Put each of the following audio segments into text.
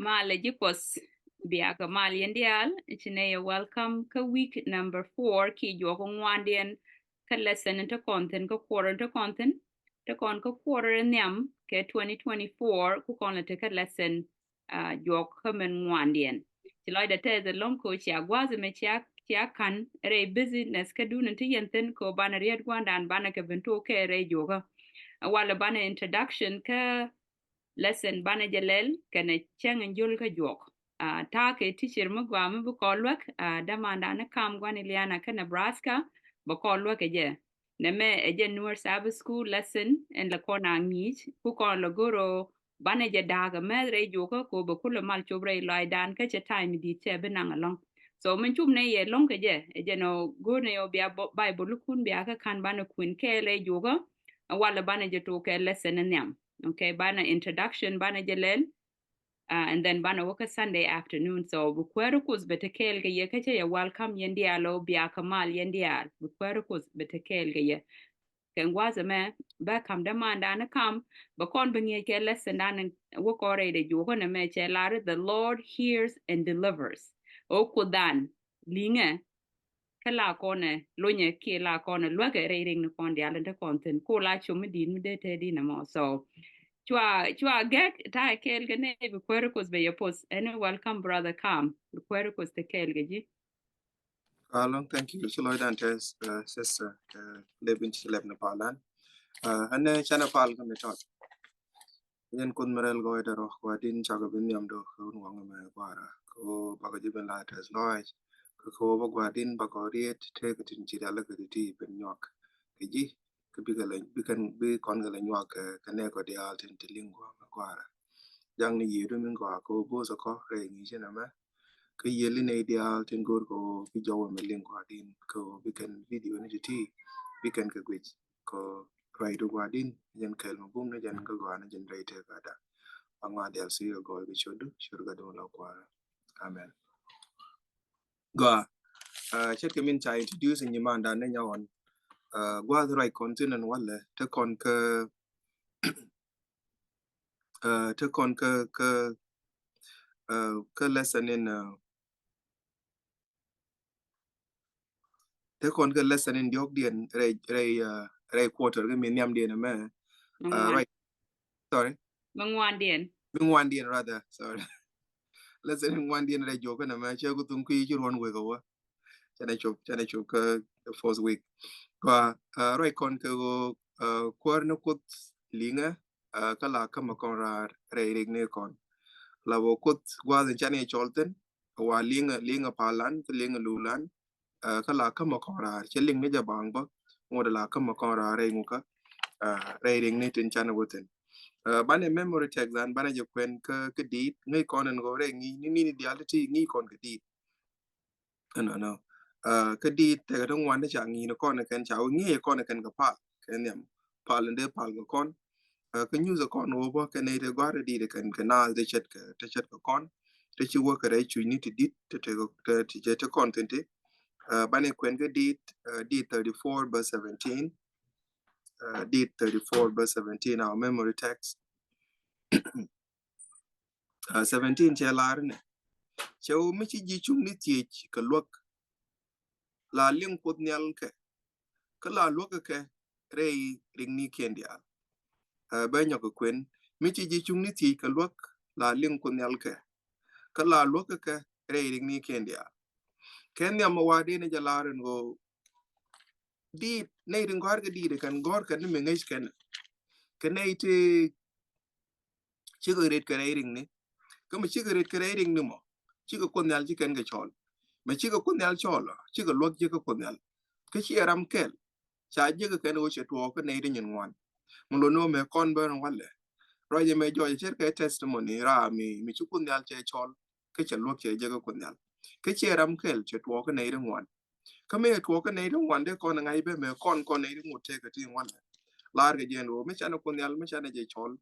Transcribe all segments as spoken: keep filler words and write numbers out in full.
Malɛ ji̱ Kuɔth, bia kɛ mal yɛn diaal. Ci nɛ yɛ welcome kä week number four kiɛ juɔk ŋuandiɛn kä lesson in te kɔn thi̱n, kä quarter in te kɔn thi̱n. Te kɔn kä quarter in nhiam kɛ twenty twenty-four, ku kɔn lɛ te kä lesson, ah, juɔk kä min ŋuandiɛn. Ci lɔcdɛ tɛth ɛlɔ̱ŋ kɛ cia gua̱a̱th ɛmɛ cia, cia ka̱n rɛy business kä duun in te yɛn thi̱n kɛ banɛ riet gua̱ndan banɛ kɛ ben tok kɛ rɛy juɔkä. Walɛ banɛ introduction kä lesson banɛ jɛ lɛl kɛnɛ cäŋ in jol kä juɔk. Ah, ta̱a̱ kɛ teacher mi gɔaa mi bi kɔn luäk, ah, dämandan ni kam gua̱n Iliana kä Nebraska, bɛ kɔn luäk kɛ jɛ. Nɛmɛ ɛ jɛ Nuer Sabbath School lesson, ɛn lɛ kɔn a ŋi̱i̱c, ku kɔn lɛ go̱r ɔ banɛ jɛ da̱a̱k ɛ mɛth rɛy juɔkä kɛ ɔ bɛ kulɛ mal cop rɛy lɔaacdan kä cɛ time di̱i̱t cɛ bi naŋ ɛlɔ̱ŋ. So min cup nɛ yɛ ɛlɔ̱ŋ kɛ jɛ, ɛ jɛn ɔ go̱r nɛ ɔ bia Bi-, Bible kun bia kä ka̱n banɛ kuɛn kɛɛl rɛy juɔkä, ɛ walɛ banɛ jɛ tok kɛ lesson in nhiam. Okay, banɛ introduction banɛ jɛ lɛl, uh, and then banɛ wä kä Sunday afternoon. So bi kuäär Kuoth bɛ te kɛɛl kɛ yɛ, kä cɛ yɛ welcome yɛn diaal ɔ bia kɛ mal yɛn diaal. Bi kuäär Kuoth bɛ te kɛɛl kɛ yɛ. Kɛ gua̱a̱th ɛmɛ bɛ kam dämandan ni kam, bɛ kɔn bi ŋi̱eec kɛ lesson dan wä kɔn rɛy dɛ juɔkä nɛmɛ cɛ lar, "The Lord hears and delivers." Ɔ Kuothdan liŋɛ kä la kɔnɛ lonyɛ kiɛ la kɔnɛ luäkɛ rɛy riɛk ni kɔn diaal in te kɔn thi̱n, ku la com mi di̱i̱t mi dee te di̱n ɛmɔ. So cua, cua gɛk ta̱a̱ kɛɛl kɛ nɛ bi kuäär Kuoth bɛ yɛ poth. Ɛn welcome brother Kam, bi kuäär Kuoth te kɛɛl kɛ ji̱. Alɔŋ, thank you. Ci lɔcdan tɛth, uh, sister, uh, Levin ci lɛp ni palan. Uh, ɛn canɛ pal kä mi tɔt. Yɛn Kuoth mi rɛl gɔɔydɛ rɔ, Gua̱di̱n, cakɔ bi nhiamdu kɛ wun waŋ mɛ Gua̱a̱ra. Kɛ ɣöö bakɔ ji̱ ben la tɛth lɔaac. Kɛ ɣöö bä Gua̱di̱n bakɔ riet tëëkɛ tin ci rialikä ti ti ben nyuak kɛ ji̱. Kɛ bikɛ lɛ, bikɛn, bi kɔn kɛ lɛ nyuak kɛ, kɛ nɛɛkɔ diaal tin ti liŋ gua̱a̱ mɛ Gua̱a̱ra. Jaŋni yiëëdu min gɔaa kɛ ɣöö bo̱o̱thɛ kɔ rɛy ŋi̱i̱cä nɛmɛ. Kä yiëëli nɛy diaal tin go̱o̱r kɛ ɣöö bi jɔwä mɛ liŋ Gua̱di̱n kɛ ɣöö bikɛn video ni ti ti bikɛn kɛ guic kɛ ruacdu Gua̱di̱n, jɛn kɛl mi bum ni jɛn kä gɔaa ni jɛn rɛy tëëkäda. Aŋa diaal si kɛ gɔɔy kɛ ciötdu, ciöt Gua̱di̱n wä la Kua̱ra. Amen. Gɔaa, uh, ce̱tkɛ min ca introduce nyimandan ni nyɔkɔn. Uh, gua̱a̱th ruac kɔn thi̱n ɛn walɛ te kɔn kä, uh, te kɔn kä, kä, uh, kä lesson in, uh, te kɔn kä lesson in diɔ̱kdiɛn rɛy, rɛy, uh, rɛy quarter kä mi nhiamdiɛn ɛmɛ. Uh, right. Sorry. Mi ŋuandiɛn. Mi ŋuandiɛn rather. Sorry. Lesson in ŋuandiɛn rɛy juɔkä nɛmɛ, cɛ ku thuŋ kui̱ ci ruɔ̱n wek awä. Canɛ cop, canɛ cop kä the first week. Gɔaa, uh, ruac kɔn kɛ ɣöö, uh, kuäär ni Kuoth liŋɛ, uh, kä la kämɛ kɔn raar rɛy riɛk ni kɔn. La bä Kuoth gua̱a̱th in canɛ cɔl thi̱n, wa liŋɛ, liŋɛ palan, kä liŋɛ lulan, uh, kä la kämɛ kɔn raar, cɛ liŋ ni jɛ baŋ bä, ŋot la kämɛ kɔn raar rɛy ŋukä, uh, rɛy riɛk ni tin canɛ wä thi̱n. Uh, banɛ memory text dan, banɛ jɛ kuɛn kä, kä di̱i̱t, ŋäc kɔn ɛn ɣöö rɛy ŋi̱i̱c ni, ni, ni diaal ti ti ŋi̱i̱c kɔn kä di̱i̱t. Ɛnɔnɔ. Uh, kä di̱i̱t tekɛ ti ŋuan ti ca ŋi̱i̱c ni kɔn kɛn ca wä ŋi̱i̱c kɔn kɛn kɛ pal kɛ nhiam. Pal in dee pal kɛ kɔn. Uh, kä nyuth kɔn wä bä kɛ nɛy ti gɔ̱a̱r ti di̱i̱t kɛn kɛ naath ti ce̱tkɛ, ti ce̱tkɛ kɔn. Ti ci wä kɛ rɛy cuc ni ti di̱t ti, ti, ti, ti, ti kɔn thi̱n ti. Uh, banɛ kuɛn kä di̱i̱t, uh, di̱i̱t thirty-four verse seventeen. Uh, di̱i̱t thirty-four verse seventeen, our memory text. Uh, seventeen cɛ lar ni, cɛ wä mi ci ji̱ cuŋni thiec kɛ luäk, la liŋ Kuoth Nhial kɛ, kä la luäk kɛ rɛy riɛknikiɛn diaal. Uh, bɛ nyɔk kɛ kuɛn, mi ci ji̱ cuŋni thiec kɛ luäk, la liŋ Kuoth Nhial kɛ, kä la luäk kɛ rɛy riɛknikiɛn diaal. Kɛ nhiam mi wa dee ni jɛ lar in ɣöö di̱i̱t, nɛy tin gɔ̱a̱r kɛ di̱i̱t kɛn gɔ̱a̱r kɛn ni mi ŋäc kɛn. Kɛ nɛy ti cikɛ ret kɛ rɛy riɛkni. Kä mi cikɛ ret kɛ rɛy riɛkni mɔ, cikɛ Kuoth Nhial ci kɛn kɛ cɔl. Mi cikɛ Kuoth Nhial cɔl, cikɛ luäk jiäkä Kuoth Nhial. Kä ciɛ ram kɛl ca jiäkä kɛn ɣöö cɛ tuɔɔk kä nɛy ti nyin ŋuan. Mi luɔt ni ɣöö mɛ kɔn bä ni walɛ. Ruac ɛmɛ jɔɔc ce̱tkɛ testimony ram mi, mi ci Kuoth Nhial cɛ cɔl, kä cɛ luäk cɛ jiäkä Kuoth Nhial. Kä ciɛ ram kɛl cɛ tuɔɔk kä nɛy ti ŋuan. Kä mëë tuɔɔk kä nɛy ti ŋuan dee kɔn ŋa̱c bä mɛ kɔn, kɔn nɛy ti ŋut tëëkɛ ti ŋuan. Lar kɛ jɛ ɛn ɣöö mi canɛ Kuoth Nhial, mi canɛ jɛ cɔl,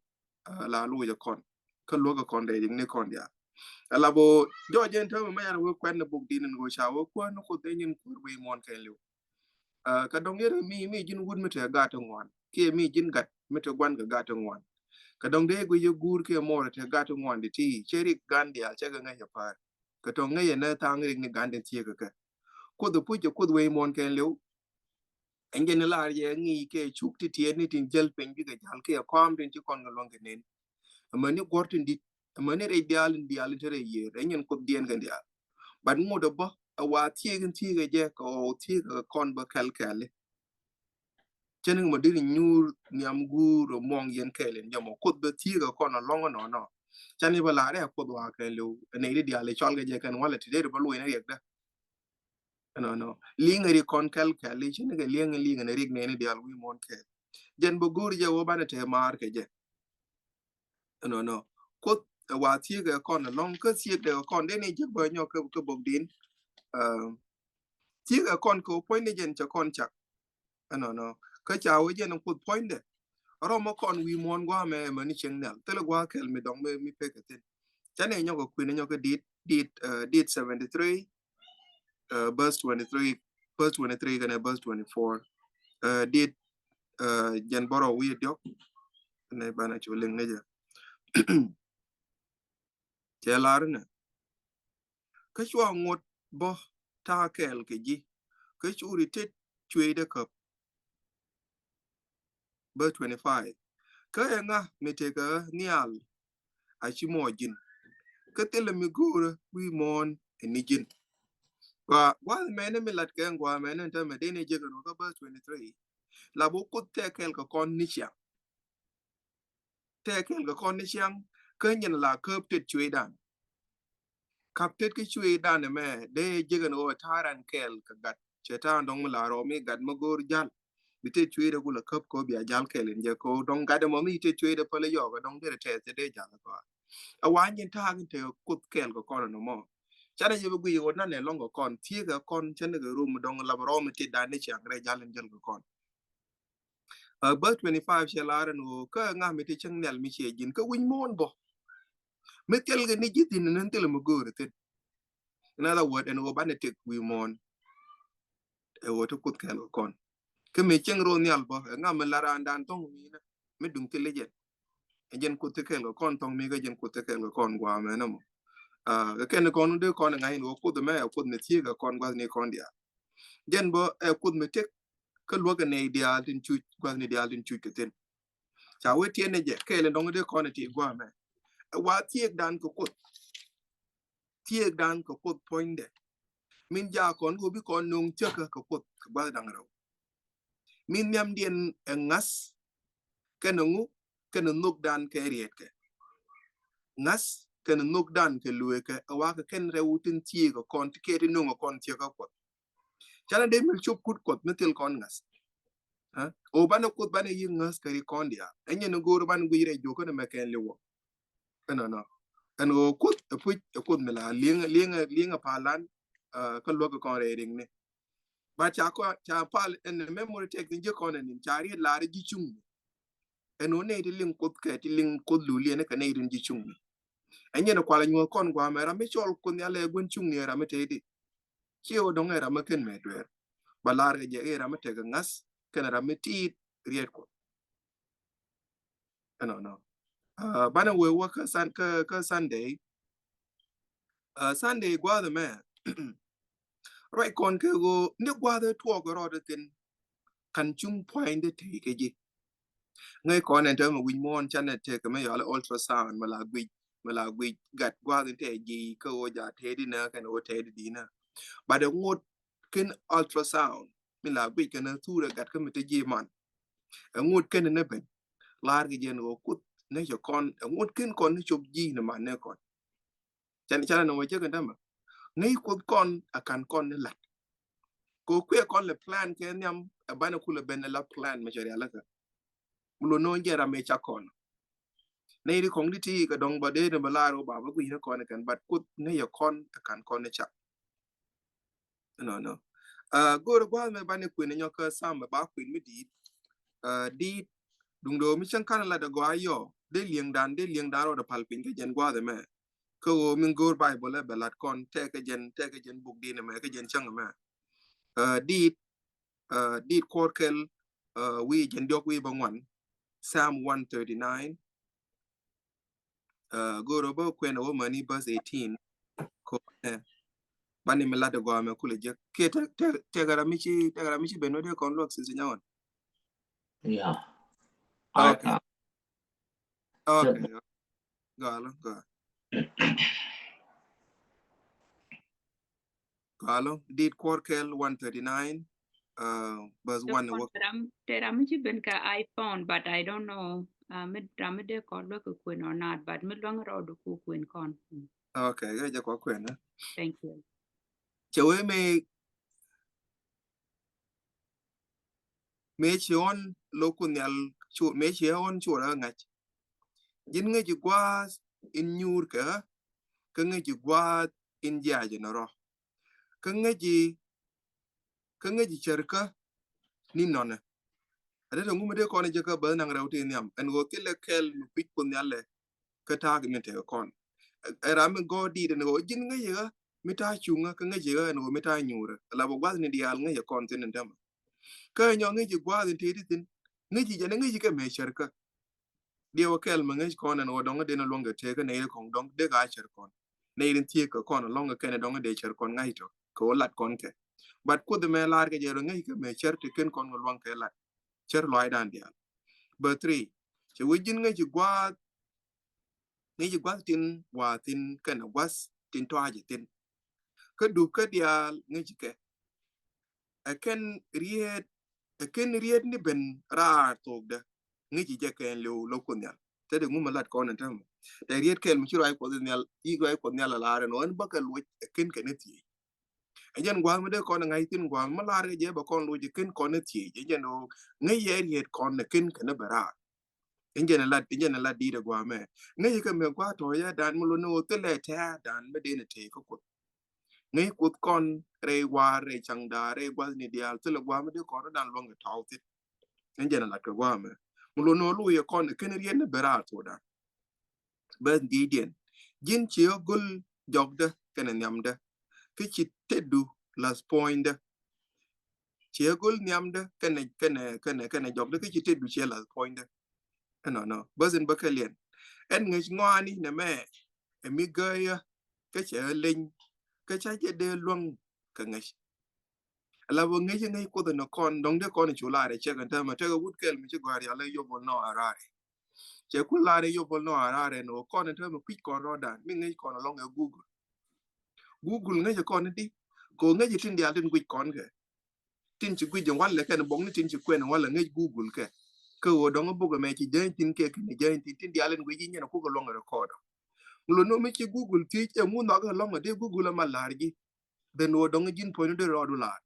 uh, la loc ɛ kɔn. Kä luäk ɛ kɔn rɛy riɛkni kɔn diaal. Ala bä jɔɔc ɛn täämɛ mɛ yan wee kuɛn ni buk di̱n in ɣöö ca wee kuäär ni Kuoth ɛ nyin kuäär wee muɔ̱ɔ̱n kɛɛliw. Uh, kä dɔ̱ŋ yɛn mi, mi ji̱n wut mi te gat ti ŋuan kiɛ mi ji̱n gat mi te gua̱n kɛ gat ti ŋuan. Kɛ dɔ̱ŋ dee guic i̱ guur kiɛ mɔɔr te gat ti ŋuan di ti cɛ rik gan diaal cɛ kɛ ŋäc ɛ pa̱a̱r. Kɛ tɔ̱ŋ ŋäc ɛ nɛ tha̱a̱ŋ rik ni gan tin thieekä kɛ. Kuoth ɛ puc ɛ kuoth wec muɔ̱ɔ̱n kɛn li̱w. Ɛn jɛn ni lar yɛ ŋi̱i̱c kɛ cuk ti tiɛɛt ni tin jäl piny bikɛ jal kiɛ kɔam tin ci kɔn kɛ luɔ̱ŋ kɛ nen. Amäni guɔ̱r tin di̱t, amäni rɛy diaal in diaal in te rɛy yiëër, ɛn jɛn kuoth diɛn kɛn diaal. But ŋot ɛ bä ɛ wa thieek in thieek ɛ jɛ kɛ ɣɔw thieek ɛ kɔn bä kɛl kɛli. Cä ni ma diri nyuur nhiam guur ɛ muɔŋ yɛn kɛɛl in jɛ mɔ kuoth bä thieek ɛ kɔn ɛ lɔŋ ɛ nɔnɔ. Cä ni bä lar ɛ kuoth wa kɛɛl liw ɛ nɛy di diaal ɛ cɔl kɛ jɛ kɛn walɛ ti dee ri bä luɔy ni riɛk dä. Ɛnɔnɔ liŋ ɛ ri kɔn kɛl kɛli cä ni kɛ liŋ ɛ liŋ ɛ ni riɛk nɛy ni diaal wi̱i̱ muɔ̱ɔ̱n kɛɛl. Jɛn bä go̱o̱r jɛ wä banɛ te maar kɛ jɛ. Ɛnɔnɔ kuoth ɛ wa thieek ɛ kɔn ɛ lɔŋ kä thieek dɛ kɔn dee ni jek bä nyɔk kä bok din. Thieek ɛ kɔn kɛ wä puɔ̱ny ni jɛn cɛ kɔn cak. Ɛnɔnɔ kä ca wä jɛn kuoth puɔ̱nydɛ. Rɔm ɛ kɔn wi̱i̱ muɔ̱ɔ̱n gua̱a̱ mɛ mɛ ni cieŋ nhial thilɛ gua̱a̱ kɛl mi dɔŋ mi pek ɛ thin. Ca ni nyɔk ɛ kui̱n nyɔk ɛ dit dit dit seventy three, verse twenty three, verse twenty three kɛnɛ verse twenty four. Dit jɛn bärɔw wi̱i̱ diɔ̱k. Ni banɛ cu liŋ ni jɛ. Cɛ lar inɛ kä cua ŋot bä ta̱a̱ kɛɛl kɛ ji̱ kä curi tet cueydä käp. Verse twenty five. Kä ɛŋa mi tekä nhial a ci mɔ ji̱n kä thilɛ mi go̱o̱rä wi̱i̱ muɔ̱ɔ̱n ɛ ni ji̱n. Gua gua̱th mɛnɛ mi lat kɛ ɛŋ gua mɛnɛ ɛn tämɛ dee ni jek ɛn wä kä verse twenty three. La bä kuoth tɛk kɛɛl kɛ kɔn ni ciaŋ. Tɛk kɛɛl kɛ kɔn ni ciaŋ kä nyin la käp tet cueedan. Kap tet kä cueedan ɛmɛ dee jek ɛn ɣöö ta̱a̱ ran kɛɛl kɛ gat cɛ ta̱a̱ dɔŋ mi la rɔɔ mi gat mi go̱o̱r jal. Bi tet cueedɛ ku la käp kɛ ɣöö bia jal kɛɛl in jɛ kɛ ɣöö dɔŋ gat ɛmɔ mi tet cueedɛ päl yɔɔk ɛ dɔŋ derɛ tɛth cɛ dee jal kɛ ɣöö a wa nyin ta̱a̱ kin te kuoth kɛɛl kɛ kɔn ɛn ɛmɔ. Canɛ jɛ bi guiy ɣöö nanɛ lɔŋ kɛ kɔn thieek kɛ kɔn cɛ ni kɛ rum dɔŋ la bi rɔɔ mi tetdan ni ciaŋ rɛy jal in jäl kɛ kɔn. Verse twenty five cɛ lar ɛn ɣöö kä ŋa̱ mi ti cäŋ nhial mi ciɛ ji̱n kä wi̱ny muɔ̱ɔ̱n bä. Mi thil kɛ ni ji̱ thi̱n ni thil mi go̱o̱r thi̱n. In other word ɛn ɣöö banɛ tek wi̱i̱ muɔ̱ɔ̱n. Ɛ ɣöö ti kuoth kɛɛl kɛ kɔn kä mi cäŋ ro̱o̱ nhial bä ɛ ŋa̱ mi la raandan thɔ̱ŋ mi na mi duŋ thil jɛn. Ɛ jɛn kuoth ti kɛɛl kɛ kɔn thɔ̱ŋ mi kä jɛn kuoth ti kɛɛl kɛ kɔn gua̱a̱ mɛn ɛmɔ. Kä kɛn kɔn dee kɔn ŋa̱c ɛn ɣöö kuoth ɛmɛ ɛ kuoth mi thieek kɛ kɔn gua̱th ni kɔn diaal. Jɛn bä ɛ kuoth mi tek kä luäk ɛ nɛy diaal tin cuc gua̱thni diaal tin cuc kɛ thi̱n. Ca wee tiɛn ni jɛ kɛɛl in dɔŋ dee kɔn ɛ ti gua̱a̱ mɛ ɛ wa thieekdan kɛ kuoth. Thieekdan kɛ kuoth puɔ̱nydɛ min jaak kɔn kɛ bi kɔn no̱o̱ŋ cäkä kɛ kuoth kɛ gua̱th da̱ŋ rɛw. Min nhiamdiɛn ɛ ŋa̱th kɛnɛ ŋu kɛnɛ nhökdan kɛ rietkɛ. Ŋa̱th kɛnɛ nhökdan kɛ lueekɛ ɛ wakɛ kɛn rɛw tin thieekɛ kɔn ti kɛɛ ti no̱o̱ŋɛ kɔn cäkä kuoth. Canɛ dee mil cop kut kuɔth mi thil kɔn ŋa̱th. Ɣöö banɛ kuoth banɛ yi̱k ŋäth kɛ ri kɔn diaal ɛn nyɛn go̱o̱r banɛ guic rɛy juɔ̱k kɛn mɛ kɛn li wä. Ɛnɔnɔ ɛn ɣöö kuoth ɛ puc ɛ kuoth mi la liŋ liŋ liŋ ɛ palan. Kä luäk kɛ kɔn rɛy riŋni. Ba ca kɔn ca pal ɛn memory tɛk ni ji̱ kɔn ɛn ca riet lar ji̱ cuŋni. Ɛn ɣöö nɛy ti liŋ kuoth kɛ ti liŋ kuoth lul yɛn kɛ nɛy rin ji̱ cuŋni. Ɛn nyɛn kual ɛ nyuɔ̱th kɔn gua̱a̱mɛ ram mi cɔl kuoth nhial ɛ gua̱n cuŋni ɛ ram mi tɛy di. Ciɛ wä dɔŋ ɛ ram mi ken mɛ dueer. Ba lar kɛ jɛ ɛ ram mi tekɛ ŋa̱th kɛn ram mi tiit riet kuɔth. Ɛnɔnɔ. Banɛ wee wä kä Sunday. Sunday gua̱a̱th ɛmɛ ruac kɔn kɛ ɣöö ni gua̱a̱th ɛ tuɔɔk rɔɔd ɛ thin. Kan cuŋ pua̱ny dee tey kɛ ji̱. Ŋäc kɔn ɛn täämɛ wi̱c muɔ̱ɔ̱n canɛ tekɛ mi yɔal ultrasound mi la guic mi la guic gat gua̱a̱th in tɛɛ ji̱ kä ɣöö ja tɛɛdi nä kɛn ɣöö tɛɛdi di̱ nä. Bat ɛ ŋot ken ultrasound mi la guic kɛn ɛ thurɛ gat kä mi te ji̱ man. Ɛ ŋot ken ni ben la̱r kɛ jɛn ɣöö kuth ni cɛ kɔn ɛ ŋot ken kɔn ni cop ji̱ ni man ni kɔn. Can can ni wä jek in dämä ŋäc kuoth kɔn a kan kɔn ni lat. Kɛ kuiɛ kɔn lɛ plan kɛ nhiam ɛ banɛ kulɛ ben ɛ la plan mɛ cɛ rialikä. Mi lo no̱o̱ŋ jɛ ram ɛ cak kɔn. Nɛy ri kɔŋ di ti kɛ dɔŋ bä dee ni bä laar wä ba bä gui̱c ni kɔn kɛn bat kuoth ŋäc ɛ kɔn ɛ kan kɔn ni cak. Nɔnɔ. Go̱o̱r gua̱a̱th mɛ banɛ kuën nyɔk kä sam mɛ ba kuën mi di̱i̱t. Di̱i̱t duŋ do̱o̱ mi cäŋ kan lat ɛ gɔaa yɔ dee li̱eŋdan dee li̱eŋdan rɔɔdɛ pal piny kä jɛn gua̱a̱th mɛ. Kä ɣöö min go̱o̱r Baibol ɛ bɛ lat kɔn tɛk kä jɛn tɛk kä jɛn buk di̱i̱t mɛ kä jɛn cäŋ mɛ. Di̱i̱t di̱i̱t kuɔr kɛl wi̱i̱ jɛn diɔ̱k wi̱i̱ bä ŋuan. Psalm one thirty nine. Go̱o̱rä bä kuɛn a wä mäni bäth eighteen. Ko banɛ mi lat a gɔaa mɛ kulɛ jek kiɛ tɛk ram mi ci tɛk ram mi ci ben wä dee kɔn luak sithi nyawon. Yeah. Okay. Okay. Gɔaa lɔ gɔaa. Gɔaa lɔ dit kuɔr kɛl one thirty nine. Bäth one wä. Tɛ ram mi ci ben ka iPhone, but I don't know mi ram mi dee kɔn luak kɛ kuɛn or not, but mi luaŋ rɔɔd ku kuɛn kɔn. Okay, kɛ jɛ kɔ kuɛn. Thank you. Cɛ wee mi mëë ci ɣɔn lo̱k Kuoth Nhial, mëë ci ɣɔn cuɔrä ŋa̱c. Ji̱n ŋäci gua̱a̱th in nyuur kɛ ɣä, kä ŋäci gua̱a̱th in jiac in rɔ, kä ŋäci kä ŋäci cärkä ni nɔnɛ. A dee te ŋu mi dee kɔn jɛ kä bäth naŋ rɛw ti nhiam ɛn ɣöö thilɛ kɛl mi kui̱c Kuoth Nhial lɛ kä ta̱a̱ kɛ min tekɛ kɔn. Ɛ ram mi gɔɔ diit ɛn ɣöö ji̱n ŋäci ɣä mi ta̱a̱ cuŋä kä ŋäci ɣä ɛn ɣöö mi ta̱a̱ nyuurä. Ala bä gua̱thni diaal ŋäci kɔn thi̱n ɛn tämɛ. Kä ɛ nyɔk ŋäci gua̱a̱th in tëë ti thi̱n ŋäci jɛn ŋäci kɛ mëë cärkä. Diɛwä kɛl mi ŋäc kɔn ɛn ɣöö dɔ̱ŋ dee ni luɔ̱ŋ kɛ tëë kä nɛy ri kɔn dɔ̱ŋ dee ka cär kɔn. Nɛy ri thiek kɛ kɔn ɛlɔ̱ŋ kɛ kɛn dɔ̱ŋ dee cär kɔn ŋa̱c tɔ kɛ ɣöö lat kɔn kɛ. But Kuoth ɛmɛ lar kɛ jɛ rɔ ŋäc kɛ mëë cär ti ken kɔn kɛ luɔ̱ŋ kɛ lat. Cär lɔaacdan diaal. Bä three. Cɛ wee ji̱n ŋäci gua̱a̱th ŋäci gua̱th tin wa̱a̱ thi̱n kɛnɛ gua̱th tin tɔ̱a̱c thi̱n. Kä dup kä diaal ŋäci kɛ. Ɛ kɛn riet ɛ kɛn riet ni ben raar thokdä. Ŋäci jɛ kɛn liw lo̱k Kuoth Nhial. Te de ŋu mi lat kɔn ɛn tämɛ. Te riet kɛl mi ci ruac Kuɔth Nhial, i̱ ruac Kuɔth Nhial a lar ɛn ɣän bä kɛ luɔc ɛ kɛn kɛ ni thiec. Ɛ jɛn gua̱a̱th mi dee kɔn ɛ ŋa̱c thi̱n gua̱a̱th mi lar kɛ jɛ bɛ kɔn luɔc ɛ kɛn kɔn ni thiec. Ɛ jɛn ɣöö ŋäc yɛ riet kɔn ɛ kɛn kɛ ni ben raar. Ɛn jɛn ɛ lat, ɛn jɛn ɛ lat di̱i̱t ɛ gua̱a̱th mɛ. Ŋäc kɛ mɛ gua̱a̱th tɔ̱ yɛ dan mi luɔt ni ɣöö thilɛ tɛ̈ɛ̈ dan mi dee ni tëë kä Kuoth. Ŋäc Kuoth kɔn rɛy wa̱a̱ rɛy caŋda rɛy gua̱thni diaal thilɛ gua̱a̱th mi dee kɔn rɔ dan luɔ̱ŋ kɛ tɔ̱ thi̱n. Ɛn jɛn ɛ lat kɛ gua̱a̱th mɛ. Mi luɔt ni ɣöö luɔc ɛ kɔn ɛ kɛn riet ni ben raar thokdan. Bäth di̱i̱diɛn. Ji̱n ci ɣä go̱l jɔkdä kɛnɛ nhiamdä. Kä ci tetdu la̱th puɔ̱nydä. Ci ɣä go̱l nhiamdä kɛnɛ kɛnɛ kɛnɛ kɛnɛ jɔkdä kä ci tetdu ci ɣä la̱th puɔ̱nydä. Ɛnɔnɔ bäth in bä kɛ liɛn. Ɛn ŋäc ŋɔaani nɛ mɛ ɛ mi gäyä kä cɛ ɣä leny kä ca jɛ dee luäŋ kɛ ŋäc. Ala bä ŋäc ŋäc Kuoth ɛn kɔn dɔ̱ŋ dee kɔn cu lar ɛ cɛ kɛn täämɛ tekɛ wut kɛl mi ci gɔ̱a̱r yal ɛ yop wä nɔ a raar ɛ. Cɛ kun lar ɛ yop wä nɔ a raar ɛ nɔ kɔn ɛ täämɛ kui̱c kɔn rɔɔdan mi ŋäc kɔn ɛlɔ̱ŋ ɛ Google. Google ŋäc ɛ kɔn ɛ di kɛ ɣöö ŋäc ɛ tin diaal tin guic kɔn kɛ. Tin ci guic ɛn walɛ kɛn bɔk ni tin ci kuɛn ɛn walɛ ŋäc Google kɛ. Kɛ ɣöö dɔ̱ŋ ɛ bok ɛmɛ ci jäny tin kɛ kɛn jäny tin tin diaal in guic in nyɛn ɛ kuk ɛ luɔ̱ŋ ɛ record ɔ. Ŋulo no̱o̱m mi ci Google thiec ɛ ŋu nhɔk ɛ lɔ̱ŋ ɛ dee Google ɛ ma la̱r ji̱. Then wä dɔŋ ji̱n puɔ̱ny ni dee rɔɔdu la̱r.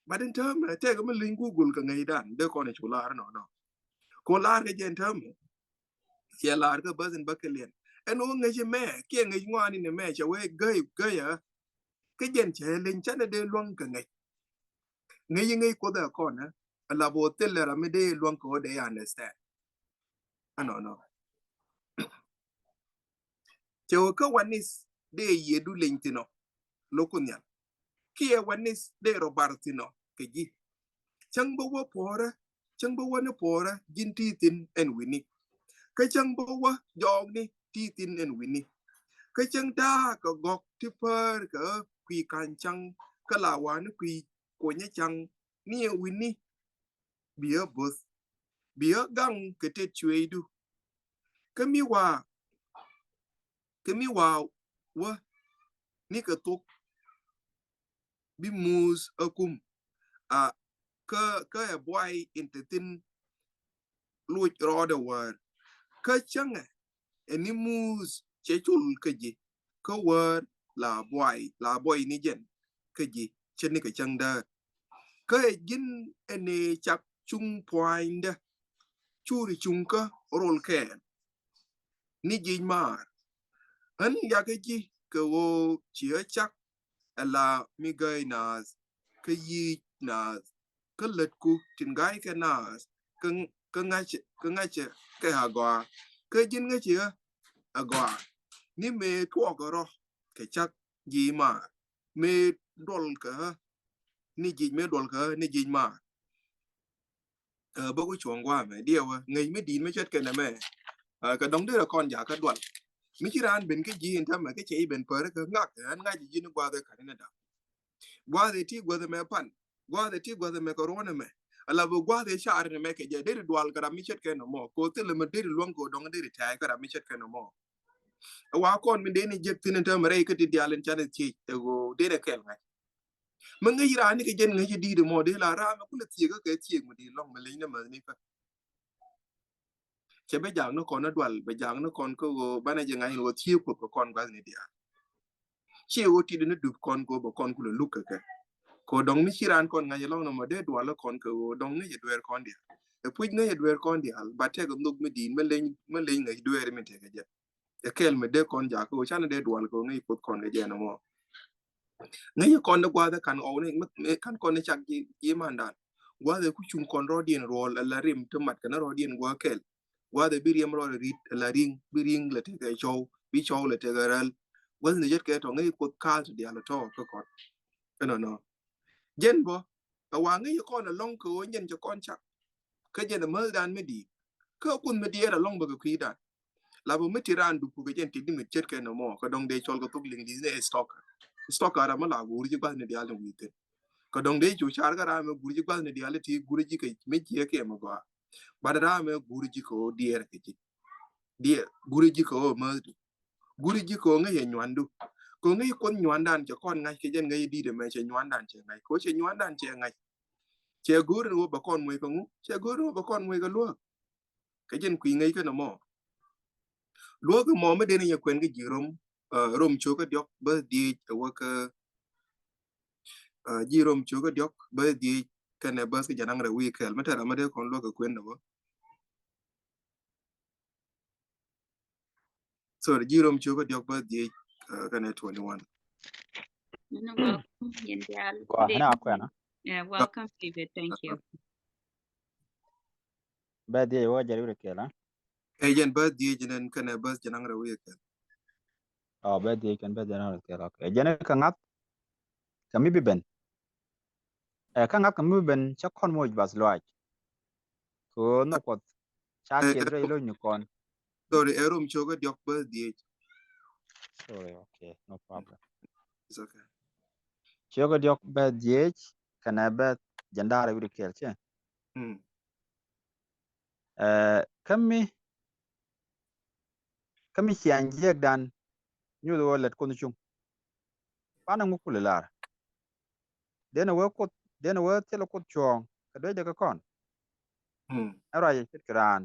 But in täämɛ tɛk mi li̱ny Google kɛ ŋäcdan dee kɔn i̱ cu la̱r nɔnɔ. Ko la̱r kɛ jɛ in täämɛ. Ciɛ la̱r kɛ bäth in bä kɛ liɛn ɛn wä ŋäc mɛ kiɛ ŋäc ŋɔaani ni mɛ cɛ wee gäy gäyä. Kä jɛn cɛ li̱ny canɛ dee luäŋ kɛ ŋäc. Ŋäc i̱ ŋäc Kuoth ɛ kɔn ɛ la bä wä thil lɛ ram mi dee luäŋ kɛ wä dee understand. Ɛnɔnɔ. Cɛ wä kä wanis dee yiëëdu leny thi̱n ɔ lo̱k Kuoth Nhial. Kiɛ wanis dee rɔ bar thi̱n ɔ kɛ ji̱. Cäŋ bä wä puɔ̱ɔ̱rä, cäŋ bä wä ni puɔ̱ɔ̱rä ji̱n ti thi̱n ɛn wi̱ni. Kä cäŋ bä wä jɔɔkni ti thi̱n ɛn wi̱ni. Kä cäŋ da̱a̱ kɛ gɔk ti päär kɛ kui̱ ka̱n ca̱ŋ kä la wa̱a̱ ni kui̱ kuɔnyä ca̱ŋ ni ɛ wi̱ni. Bi ɣä bo̱th, bi ɣä gaŋ kɛ tet cueecdu. Kä mi wa, kä mi wa wä ni kɛ thok bi muth ɛ kum. A kä kä ɛ buay in te thi̱n luc rɔɔdɛ wäär. Kä cäŋɛ ɛ ni muth cɛ col kä ji̱ kä wäär la buay la buay ni jɛn kä ji̱ cɛ ni kɛ cäŋ däär. Kä ɛ ji̱n ɛ ni cak cuŋ pua̱nydä curi cuŋ kä rol kɛɛl ni ji̱ maar. Ɣän yakä ji̱ kɛ ɣöö ci ɣä cak ɛ la mi gäy naath kä yic naath kä lätku tin ga̱ykɛ naath kä ŋa̱cɛ kä ŋa̱cɛ kɛ agɔaa. Kä ji̱n ŋäci ɣä agɔaa ni mëë tuɔɔk ɛ rɔ kɛ cak ji̱ maar mëë duɔl kɛ ɣä ni ji̱ mëë duɔl kɛ ɣä ni ji̱ maar. Bä ku cuɔ̱ŋ gua̱a̱mɛ diɛwä ŋäc mi di̱i̱t mi ce̱tkɛ nɛmɛ. Kɛ dɔ̱ŋ derɛ kɔn jakä dual. Mi ci raan ben kä ji̱ in tämɛ kä cɛ i̱ ben päri kä ŋak ɣän ŋa̱c ji̱ ni gua̱a̱th ɛ ka̱n in ɛ da̱k. Gua̱a̱th ɛ ti gua̱a̱th ɛmɛ pan. Gua̱a̱th ɛ ti gua̱a̱th ɛmɛ kɛ ruɔ̱n ɛmɛ. Ala bä gua̱a̱th ɛ car in ɛmɛ kɛ jɛ deri dual kɛ ram mi ce̱tkɛ nɔmɔ. Kɛ ɣöö thilɛ mi deri luäŋ kɛ ɣöö dɔ̱ŋ deri tɛ̈ɛ̈c kɛ ram mi ce̱tkɛ nɔmɔ. Ɛ wa kɔn mi deni jek thi̱n in tämɛ rɛy kä ti diaal in canɛ thiec ɛ ɣöö deni kɛl ŋa̱c. Mi ŋäc raan ni kɛ jɛn ŋäc i̱ di̱i̱t ɛmɔ dee la raam ɛ kulɛ thiek kä kɛ thiek mi di̱i̱t lɔ̱ŋ mi leny ni mäthni kä. Cɛ bɛ jaak ni kɔn ni dual bɛ jaak ni kɔn kä ɣöö banɛ jɛ ŋa̱c ni ɣöö thiee kuoth kɛ kɔn gua̱thni diaal. Ciɛ ɣöö ti̱t ni dup kɔn kɛ ɣöö bɛ kɔn kulɛ luk kɛ kɛ. Kɛ ɣöö dɔ̱ŋ ni ci raan kɔn ŋa̱c ɛlɔ̱ŋ ni mɔ dee dual kɔn kɛ ɣöö dɔ̱ŋ ni jɛ dueer kɔn diaal. Ɛ puc ŋäc ɛ dueer kɔn diaal ba tɛk ɛ nhök mi di̱i̱t mi leny mi leny ŋäc dueer mi tɛk ɛ jɛ. Ɛ kɛl mi dee kɔn jakä ɣöö canɛ dee dual kɛ ɣöö ŋäc kuoth kɔn kɛ jɛ nɔmɔ. Ŋäc kɔn ni gua̱a̱th ɛ ka̱n ɣɔw ni mi, mi ka̱n kɔn ni cak ji̱, ji̱ mandan. Gua̱a̱th ɛ ku cuŋ kɔn rɔɔdiɛn ruɔl ala rim ti mat kɛn rɔɔdiɛn gua̱a̱th kɛl. Gua̱a̱th ɛ bi riɛm rɔɔd ɛ ri̱t ala ri̱ŋ, bi ri̱ŋ lɛ tekɛ cɔw, bi cɔw lɛ tekɛ räl. Gua̱a̱th ni ce̱tkɛ tɔ ŋäc kuoth ka̱a̱th ti diaal tɔ kä kɔn. Ɛnɔnɔ. Jɛn bä, ɛ wa ŋäc kɔn ɛlɔ̱ŋ kɛ ɣöö jɛn cɛ kɔn cak. Kä jɛn ɛ mäthdan mi di̱i̱t. Kä kuoth mi diɛɛr ɛlɔ̱ŋ bä kɛ kui̱dan. La bä mi ti raan dup kɛ jɛn ti di mi ce̱tkɛ nɔmɔ kɛ dɔ̱ŋ dee cɔl kɛ thok liŋ di̱th ni ɛ stalker. Stalker ram mi la guuri ji̱ gua̱thni diaal ni wi̱i̱ thi̱n. Kɛ dɔ̱ŋ dee cu car kä ram mi guuri ji̱ gua̱thni diaal ti guuri ji̱ kɛ mi jiɛ kɛ mi gɔaa. Bat ram mi guuri ji̱ kɛ ɣöö diɛɛr kɛ ji̱. Diɛɛr guuri ji̱ kɛ ɣöö mäthdu. Guuri ji̱ kɛ ɣöö ŋäc ɛ nyuandu. Kɛ ɣöö ŋäc kuoth nyuandan cɛ kɔn ŋa̱c kɛ jɛn ŋäc di̱t ɛmɛ cɛ nyuandan cɛ ŋa̱c. Kɛ ɣöö cɛ nyuandan cɛ ŋa̱c. Cɛ go̱o̱r ni ɣöö bɛ kɔn muɔc kɛ ŋu? Cɛ go̱o̱r ni ɣöö bɛ kɔn muɔc kɛ luäk. Kɛ jɛn kui̱ ŋäc kä nɔmɔ. Luäk ɛmɔ mi den inyɛ kuɛn kä ji̱ Rom, ɛ, Rom cio̱kä diɔ̱k bäth dhieec ɛ wä kä, ɛ, ji̱ Rom cio̱kä diɔ̱k bäth dhieec kɛnɛ bäth kä janaŋ rɛw wi̱i̱ kɛl. Mi tɛr ram mi dee kɔn luäk kɛ kuɛn nɔmɔ. Sorry, ji̱ Rom cio̱kä diɔ̱k bäth dhieec, ɛ, kɛnɛ twenty-one. Nini welcome, yɛn diaal. Go ahead, David. Akuɛna. Yeah, welcome, David. Thank you. Bäth dhieec wä jɛ wi̱i̱ kɛl, ha? Ɛ jɛn bäth dhieec nɛn kɛnɛ bäth janaŋ rɛw wi̱i̱ kɛl. Oh, bäth dhieec kɛn bäth janaŋ rɛw wi̱i̱ kɛl. Okay. Jɛn kä ŋa̱th kɛ mi bi ben. Ɛ, kä ŋa̱th kɛ mi bi ben cɛ kɔn moc bath lɔaac. Kɛ ɣöö nhɔk kuɔth ca kiɛth rɛy lo̱cni kɔn. Sorry, ɛ Rom cio̱kä diɔ̱k bäth dhieec. Sorry, okay, no problem. It's okay. Cio̱kä diɔ̱k bäth dhieec kɛnɛ bäth jɛn da̱ŋ rɛw wi̱i̱ kɛl cɛ. Mm. Ɛ, kä mi, kä mi ciaŋ jiäkdan nyuth ɣöö lät kuoth cuŋ. Banɛ ŋu kulɛ lar? Denɛ wee kuoth, denɛ wee thilɛ kuoth cuɔ̱ɔ̱ŋ kɛ duecdɛ kɛ kɔn. Mm. Ɛ ruacɛ ce̱tkɛ raan.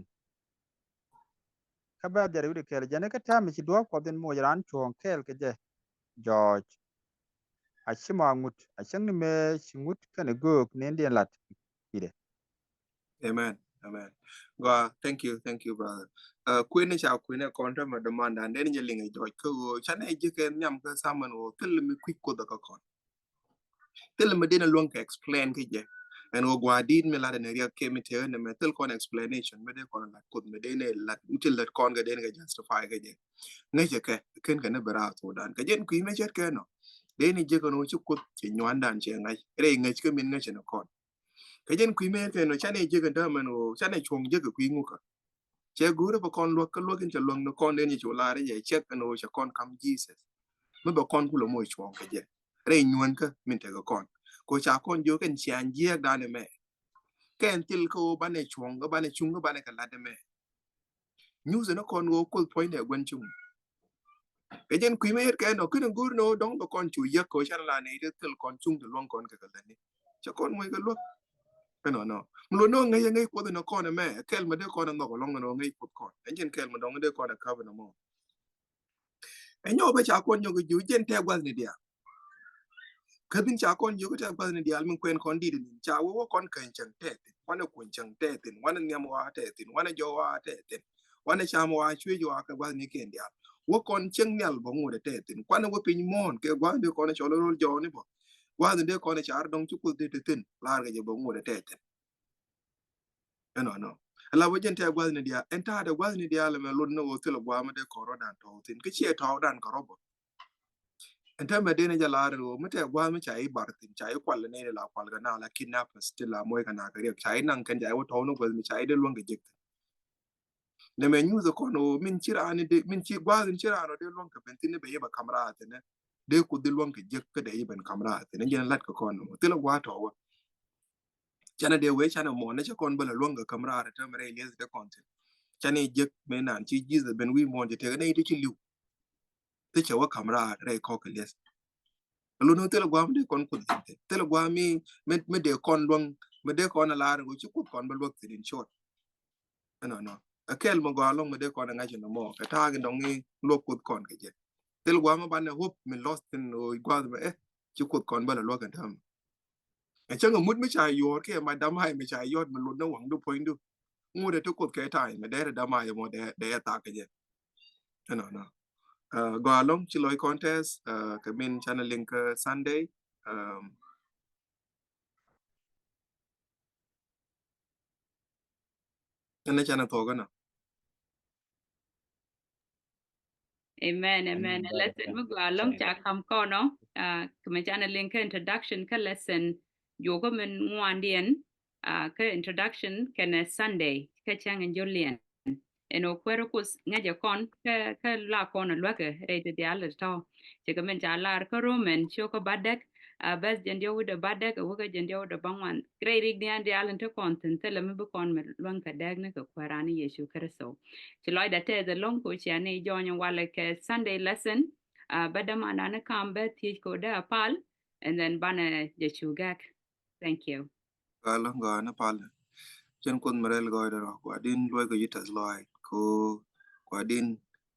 Kä bäth jɛ rɛw wi̱cdɛ kɛl jɛn kä täämɛ ci duɔ̱ɔ̱p kuɔth in moc raan cuɔ̱ɔ̱ŋ kɛɛl kɛ jɛ. Jɔɔc. A ci ma ŋut a cäŋ ni mëë ci ŋut kɛnɛ göök ni in diɛn lat. Pidɛ. Amen. Amen. Gɔaa. Thank you. Thank you, brother. Ɛ, kuëni ca kuëni kɔn täämɛ dämandan den jɛ liŋ ɛ jɔɔc kä ɣöö canɛ ji̱ kɛ nhiam kä thaman ɣöö thil mi kui̱c kuoth kä kɔn. Thil mi den luäŋ kɛ explain kä jɛ. Ɛn ɣöö gua̱a̱ di̱t mi lat ɛn riɛk kɛ mi tëë ni mɛ thil kɔn explanation mi den kɔn lat kuoth mi den lat mi thil lat kɔn kɛ den kɛ justify kä jɛ. Ŋäcɛ kɛ ken kɛ ni bi raar thokdan kɛ jɛn kui̱ mi ce̱tkɛ nɔ. Den ji̱ kɛn ɣöö ci kuoth ci nyuandan cɛ ŋa̱c rɛy ŋäc kä min ŋäcɛ ni kɔn. Kɛ jɛn kui̱ mëë kɛn ɔ canɛ jiäk ɛn täämɛn ɣöö canɛ cuɔ̱ŋ jiäk kɛ kui̱ ŋukä. Cɛ go̱o̱rä bɛ kɔn luäk kä luäk in cɛ luäk ni kɔn den cɛ cu lar jɛ cɛ ciɛk ɛn ɣöö cɛ kɔn kam Jesus. Mi bɛ kɔn kulɛ moc cuɔ̱ŋ kɛ jɛ rɛy nyuänkä min tekɛ kɔn. Kɛ ɣöö ca kɔn jiök ɛn ciaŋ jiɛɛkdan ɛmɛ. Kɛ ɛn thil kä ɣöö banɛ cuɔ̱ŋ kä banɛ cuŋ kä banɛ kɛ lat ɛmɛ. Nyuuth ni kɔn ɣöö kuoth puɔ̱nydɛ gua̱n cuŋ. Kɛ jɛn kui̱ mi yet kɛ nɔ kɛn go̱o̱r ni ɣöö dɔ̱ŋ bɛ kɔn cu yäk kɛ ɣöö canɛ la nɛy ti thil kɔn cuŋ ti luäŋ kɔn kɛ kɛ lätni. Cɛ kɔn muɔc kɛ luäk. Ɛnɔnɔ mi luɔt ni ɣöö ŋäc ɛ ŋäc kuoth ni kɔn ɛmɛ kɛl mi dee kɔn ɛ nhɔk ɛlɔ̱ŋ ni ɣöö ŋäc kuoth kɔn. Ɛn jɛn kɛl mi dɔ̱ŋ dee kɔn ɛ käp ɛnɔmɔ. Ɛ nyɔk bä ca kɔn nyɔk ji̱ jɛn tɛk gua̱thni diaal. Kä bin ca kɔn jiök tɛk gua̱thni diaal min kuɛn kɔn di̱t ni ca wä wä kɔn käny cäŋ tɛthin wanɛ kuny cäŋ tɛthin wanɛ nhiam wa tɛthin wanɛ jɔw wa tɛthin wanɛ cam wa cuec wa kɛ gua̱thni kɛn diaal. Wä kɔn cäŋ nhial bä ŋot tɛthin kuanɛ wä piny muɔ̱ɔ̱n kɛ gua̱thni kɔn cɔl ro̱l jɔwni bä. Gua̱thni dee kɔn car dɔŋ ci kuoth dee tɛthin lar kɛ jɛ bä ŋot tɛthin. Ɛnɔnɔ. Ɛla wä jɛn tɛk gua̱thni diaal ɛn ta̱a̱dɛ gua̱thni diaal ɛmɛ lot ni wä thilɛ gua̱a̱ mi dee kɔn rɔ̱dan tɔ̱ thin kä ciɛ tɔ̱ dan kɛ rɔ̱ bä. Ɛn täämɛ den jɛ lar ɣöö mi tɛk gua̱a̱th mi ca i̱ bar thi̱n ca i̱ kual nɛy ti la kual kɛ na la kidnappers ti la moc kɛ na kɛ riɛk ca i̱ naŋ kɛn ca i̱ wä tɔ̱w ni gua̱th mi ca i̱ dee luäŋ kɛ jek thi̱n. Nɛ mɛ nyuuth kɔn ɣöö min ci raan dee, min ci gua̱a̱th in ci raan ɔ dee luäŋ kɛ ben thi̱n i̱ bɛ yɛ bɛ ka̱m raar thi̱n ɛ. Dee Kuoth dee luäŋ kɛ jek kä dee yɛ ben ka̱m raar thi̱n ɛ, jɛn lat kɛ kɔn ɣöö thilɛ gua̱a̱th tɔ̱ wä. Canɛ dee wee canɛ muɔ̱ɔ̱n ni cɛ kɔn bä lɛ luäŋ kɛ ka̱m raar ɛ täämɛ rɛy lieth te kɔn thi̱n. Canɛ jek mëë naan ci Jesus ben wi̱i̱ muɔ̱ɔ̱n cɛ tëk nɛ i̱ ti ci li̱w. Ti cɛ wä ka̱m raar rɛy kɔk kɛ lieth. Lun ni thilɛ gua̱a̱m dee kɔn Kuoth thi̱n. Thilɛ gua̱a̱m mi, mi, mi dee kɔn luäŋ, mi dee kɔn a laar ɣöö ci Kuoth kɔn bä luäk thi̱n in short. Ɛnɔnɔ. Ɛ kɛl mi gɔaa ɛlɔ̱ŋ mi dee kɔn a ŋa̱c ɛn ɛmɔ. Kɛ ta̱a̱ kɛ dɔ̱ŋ i̱ luäk Kuoth kɔn kɛ jɛ. Thilɛ gua̱a̱m mi banɛ hope mi lost thi̱n ɣöö gua̱a̱th mɛ, eh, ci Kuoth kɔn bä lɛ luäk ɛn täämɛ. Ɛ cäŋ ɛ mut mi ca yuɔ̱ɔ̱r kiɛ ma dam ay mi ca yɔt mi lot ni waŋdu puɔ̱nydu. Ŋut ɛ ti Kuoth kɛ ta̱a̱ mi dee rɛ dam ay mɔ dee, dee ɛ thak kɛ jɛ. Ɛnɔnɔ. Ɛ, gɔaa ɛlɔ̱ŋ ci lɔc kɔn tɛth, ɛ, kɛ min canɛ liŋ kä Sunday. Ɛm, ɛn ɛ canɛ thuɔ̱k ɛnɔ. Amen, amen. Ɛ lesson mi gɔaa ɛlɔ̱ŋ ca ka̱m kɔn ɔ. Ɛ, kɛ mi canɛ liŋ kä introduction kä lesson juɔkä min ŋuandiɛn, ɛ, kä introduction kɛnɛ Sunday kä cäŋ in jɔliɛn. Ɛn ɣöö kuäärä Kuoth ŋäcɛ kɔn kä, kä la kɔn ɛ luäkɛ rɛy ti diaal ti tɔ̱. Cɛ kɛ min ca lar kä Roman ciökä bädäk, ɛ, bɛth jiɛn diɔ̱k wi̱cdɛ bädäk ɛ wä kä jiɛn diɔ̱k wi̱cdɛ bäŋuan. Rɛy rik diaal, diaal in te kɔn thi̱n thilɛ mi bi kɔn mi luäŋ kɛ dääk ni kɛ Kuääran ni Yecu Kritho. Ci lɔcdä tɛth ɛlɔ̱ŋ kɛ ɣöö cia ni jɔny walɛ kɛ Sunday lesson. Ɛ, bä dämandan ni ka̱m bä thiec kɛ ɣöö dee a pal, and then banɛ jɛ cu gak. Thank you. Gɔaa ɛlɔ̱ŋ, gɔaa ni pal. Cɛn Kuoth mi rɛl gɔɔydɛ rɔ, Gua̱di̱n luɔc kɛ ji̱ tɛth lɔaac, kɛ ɣöö Gua̱di̱n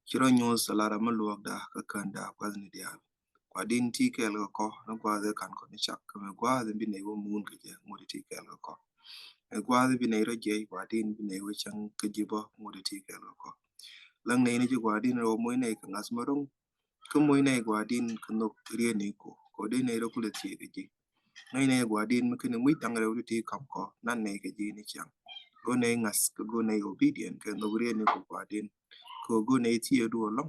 ci rɔ nyuɔ̱th a lar a mi luɔ̱kda kä kända gua̱thni diaal. Gua̱di̱n ti kɛɛl kɛ kɔ ni gua̱a̱th ɛ ka̱n kɔ ni cak, kɛ mi gua̱a̱th in bi nɛy wä muun kɛ jɛ, ŋut ti kɛɛl kɛ kɔ. Mi gua̱a̱th in bi nɛy rɔ jiɛc, Gua̱di̱n bi nɛy wä cäŋ kä ji̱ bä, ŋut ti kɛɛl kɛ kɔ. Läŋ nɛy ni ji̱ Gua̱di̱n rɔ moc nɛy kɛ ŋa̱th mi ro̱ŋ, kä moc nɛy Gua̱di̱n kɛ nhök riet ni ku, kɛ ɣöö dee nɛy rɔ kulɛ thiek kɛ ji̱. Ŋäc nɛy Gua̱di̱n mi kɛn wi̱c da̱ŋ rɛw ti ti ka̱m kɔ, nan nɛy kɛ ji̱ ni ciaŋ. Go̱o̱r nɛy ŋa̱th, kɛ go̱o̱r nɛy obedient, kɛ nhök riet ni ku Gua̱di̱n. Kɛ ɣöö go̱o̱r nɛy thiekdu ɛlɔ̱ŋ.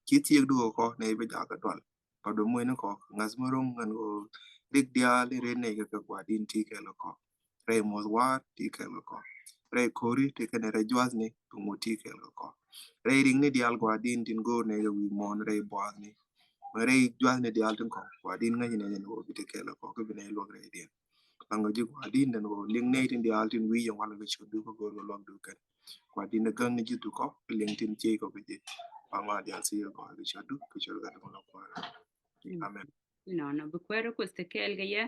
Ci thiekdu kɛ kɔ, nɛy bä jakä dual. Kɔ dom wee ni kɔ, ŋa̱th mi ro̱ŋ ɛn ɣöö rik diaal in ret nɛy kɛ kɛ Gua̱di̱n ti kɛɛl kɛ kɔ. Rɛy muɔth wa̱a̱r ti kɛɛl kɛ kɔ. Rɛy ko̱ri ti kɛn rɛy jua̱thni bi ŋut ti kɛɛl kɛ kɔ. Rɛy riŋni diaal Gua̱di̱n tin go̱o̱r nɛy rɛy wi̱i̱ muɔ̱ɔ̱n rɛy bua̱a̱thni. Mɛ rɛy jua̱thni diaal tin kɔ Gua̱di̱n ŋäcni nɛy ni wä bi ti kɛɛl kɛ kɔ kä bi nɛy luäk rɛydiɛn. Laŋ kɛ ji̱ Gua̱di̱n den wä liŋ nɛy tin diaal tin wi̱i̱ yɛn walɛ kɛ ciötdu kä go̱o̱r kɛ luäk du kɛn. Gua̱di̱n ɛ gäŋni ji̱ thuk kɔ kɛ liŋ tin ciey kɔ kɛ ji̱. Ba ŋuan diaal thiec kɛ gɔaa kɛ ciötdu kɛ ciöt Gatdɛ mɛ lɔ Kuäär. Amen. Nɔnɔ, bi Kuäär Kuoth te kɛɛl kɛ yɛ.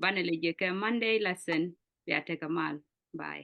Banɛ lɛ jɛ kɛ Monday lesson. Bia tekɛ mal. Bye.